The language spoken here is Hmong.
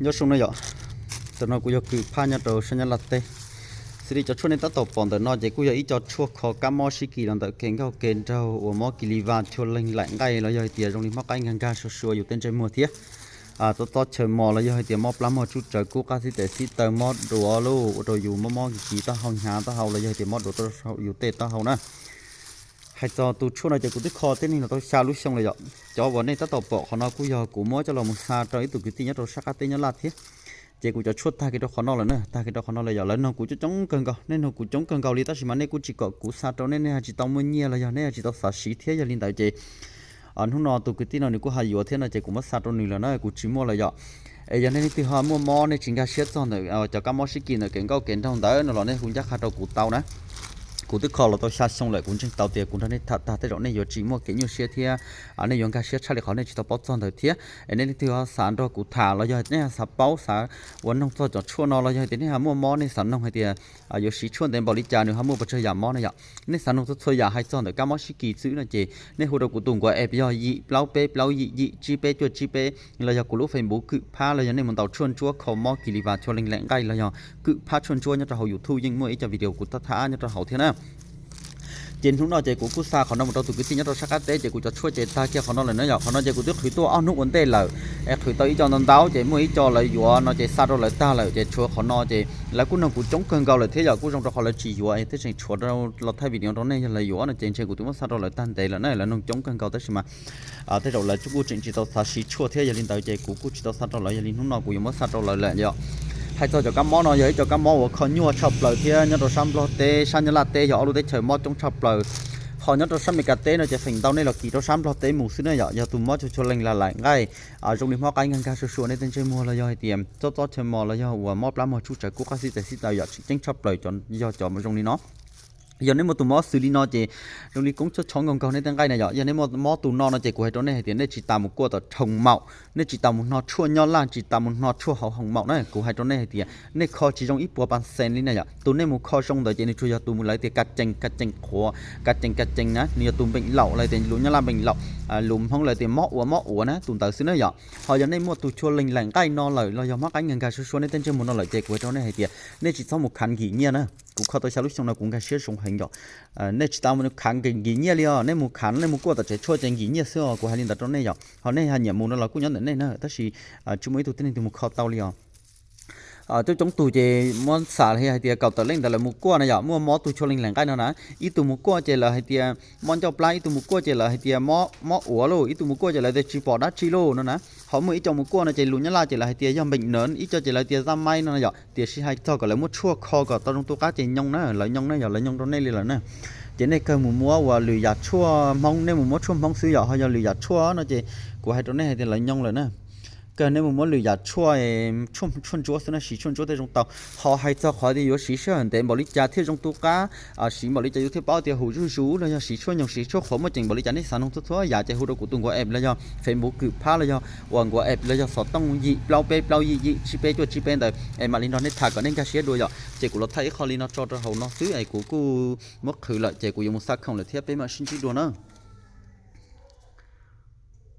Nyob zoo no yom, tam no kuv yog Kwm Phab nyob rau sab Nyab Laj teb. Xws li cov tshuaj nej tab tom pom ntawm no ces kuj yog ib co tshuaj kho kab mob sib kis los ntawm kev nkauj kev nraug uas mob kis li vas chua leeg laim nqaij los yog hais tias zoo li mob qaib nkag nkag sua sua yus tej ntsej muag thiab txob txob chaw mos los yog hais tias mob plab mog tsuj tsawv kub qab xib tes xib taw mob duav lub ua rau yus mob mob kis kis taub hau hnyav taub hau los yog hais tias mob duav yus tej taub hau na. Hais txog tus tshuaj no ces kuv twb kho tib neeg los tau xya lub xyoo lawm yom. Cov uas nej tab tom pom qhov no kuj yog kuv muab coj los mus xa rau ib tug kwv tij nyob rau sab qab teb Nyab Laj thiab. Ces kuv cov tshuaj tag kiag rau qhov no lawm na, tag kiag rau qhov no lawm yom. Lawv nug kuv coob coob kawg nkaus, nej nug kuv coob kawg nkaus li tab sis mas nej kuj tsis kom kuv xa rau nej, nej ho tsis tau muaj nyiaj los yog nej ho tsis tau xav siv thiab. Yog li ntawd ces hnub no tus kwv tij no nws kuj ho yuav thiab no ces kuv muab xa rau nws lawm na, kuv tsis muaj lawm yom. Es yog nej leej twg ho muaj mob nej tsis nkag siab txog ntawm cov kab mob sib kis ntawm kev nkauj kev nraug ntawd no los nej hu ncaj qha rau kuv tau na. Kuv twb kho los tau xya xyoo lawm, kuv ntseeg tau tias kuv nrog nej tham tag tej zaum nej yuav tsis muaj kev nyuaj siab thiab nej yuav nkag siab tshaj li qhov nej tsis tau paub txog ntawd thiab. Es nej leej twg ho xav nrog kuv tham los yog nej xav paub xav ua noog txog cov tshuaj no los yog hais tias nej ho muaj mob nej xav noog hais tias yuav siv tshuaj ntev npaum li cas nws ho muaj puas tsawg yam mob na yom. Nej xav noog txhua txhua yam hais txog ntawm kab mob sib kis xwb no ces nej hu rau kuv tus nkuav app yog yim plaub peb plaub yim yim tsib peb cuaj tsib peb los yog kuv lub Facebook Kwm Phab los yog nej mus ntaus tshuaj ntsuab kho mob kis li vas chua leeg laim nqaij los yog Kwm Phab tshuaj ntsuab nyob rau hauv YouTube yeej muaj ib co video kuv thab thab nyob rau hauv thiab na. Ces hnub no ces kuv kuj xa qhov no mus rau tus kwv tij nyob rau sab qab teb ces kuv cov tshuaj ces tag kiag qhov no lawm na yom. Qhov no ces kuv twb qhwv tuaj ob hnub ua ntej lawm, es qhwv tau ib co ntau ntau ces muaj ib co lawv yuav no ces xa rau lawv tag lawm ces tshuav qhov no ces lawv kuj noog kuv coob kawg nkaus lawm thiab yom. Kuj zoo rau qhov lawv tsis yuav es thiaj tseem tshuav rau los thaij video rau nej, yog lawv yuav no ces ntshe kuv twb muab xa rau lawv tag ntev lawm na, lawv noog coob kawg nkaus tab sis mas tej zaum lawv kuj tseem tsis tau xav siv tshuaj thiab. Yog li ntawd ces kuv kuj tsis tau xa rau lawv, yog li hnub no kuv yuav muab xa rau lawv lawm yom. Hais txog cov kab mob no yog ib co kab mob uas kho nyuaj tshaj plaws thiab nyob rau sab Nplog teb sab Nyab Laj teb yog ob lub teb chaws mob coob tshaj plaws. Ho nyob rau sab Meskas teb no ces feem ntau nej los kis rau sab Nplog teb mus xwb na yom. Yog tus mob chua chua leeg laim nqaij zoo li mob qaib nkag nkag sua sua nej tej ntsej muag los yog hais tias txob txob chaw mos los yog uas mob plab mog tsuj tsawv kub qab xib tes xib taw yom, tseem ceeb tshaj plaws yog cov zoo li no. Yog nej muaj tus mob xws li no ces zoo li koob txhob chob nkaug nkaug nej tej nqaij na yom. Yog nej muaj mob tus no no ces kuv hais rau nej hais tias nej tsis tas mus kuaj tom Thoo Maum, nej tsis tas mus hno tshuaj nyob Laj, tsis tas mus hno tshuaj hauv Hoo Maum na. Kuv hais rau nej hais tias nej kho tsis zoo ib puas pas xees li na yom. Tus nej mus kho zoo ntawd ces nws tsuas yog tus mus lawv tias ka cees ka cees qhuav, ka cees ka cees na, nws yog tus npeem laum lawv tias lus Nyab Laj npeem laum, lus Hmoob lawv tias mob ua mob ua na, tus ntawd xwb na yom. Ho yog nej muaj tus chua leeg laim nqaij no lawm los yog mob qaib nkag nkag sua sua nej tej ntsej muag no lawm ces kuv hais rau nej hais tias nej tsis txhob mus khav nkim nyiaj na. Kuv kho tau xya lub xyoo no kuv nkag siab zoo heev yom. Nej tsis tas mus khav nkim nyiaj li os, nej mus khav nej mus kuaj tom tsev tshuaj ces nkim nyiaj xwb os, kuv hais li ntawd rau nej yom. Ho nej ho nyiam mus no los kuj nyob ntawm nej na, tab sis tsis muaj ib tug tib neeg twg mus kho tau li os. Coob coob tus ces muab xam li hais tias kaum tawm leej ntawd lawv mus kuaj na yom, muaj mob tus chua leeg laim nqaij no na. Ib tug mus kuaj ces lawv hais tias mob ncauj plab, ib tug mus kuaj ces lawv hais tias mob ua lauj, ib tug mus kuaj ces lawv tias tsis pom dab tsi lauj no na. Ho muaj ib co mus kuaj no ces lus Nyab Laj ces lawv hais tias yog npeem nov, ib co ces lawv tias zaj maib no yom. Tiam sis hais txog kom lawv muab tshuaj kho kom tau zoo tu qab ces nyoo na, lawv nyoo na yom, lawv nyoo rau nej li lawm na. Ces nej kawg mus muab ua lwm yam tshuaj Hmoob, nej mus muab tshuaj Hmoob xwb yom. Ho yog lwm yam tshuaj no ces kuv hais rau nej hais tias lawv nyoo lawm na. Kawg nej mus muab lwm yam tshuaj, tshuaj ntsuab xwb na, siv tshuaj ntsuab thiaj zoo tau. Ho hais txog qhov tias yuav siv sij hawm ntev npaum li cas thiaj zoo tu qab, siv npaum li cas yus thiaj paub tias huv zuj zus los yog siv tshuaj nyoog siv tshuaj qhuav muaj ceem npaum li cas, nej xav noog txhua txhua yam ces hu rau kuv tus nkuav app los yog Facebook Kwm Phab los yog uas nkuav app los yog xov tooj yim plaub peb plaub yim yim tsib peb cuaj tsib peb ntawd es mam li nrog nej tham kom nej nkag siab dua yom. Ces kuv los thaij ib qho li no tso rau hauv no xwb es kuv kuj muab qhwv lawm ces kuv yuav mus xa khoom lawm thiab, peb mam sib ntsib dua na.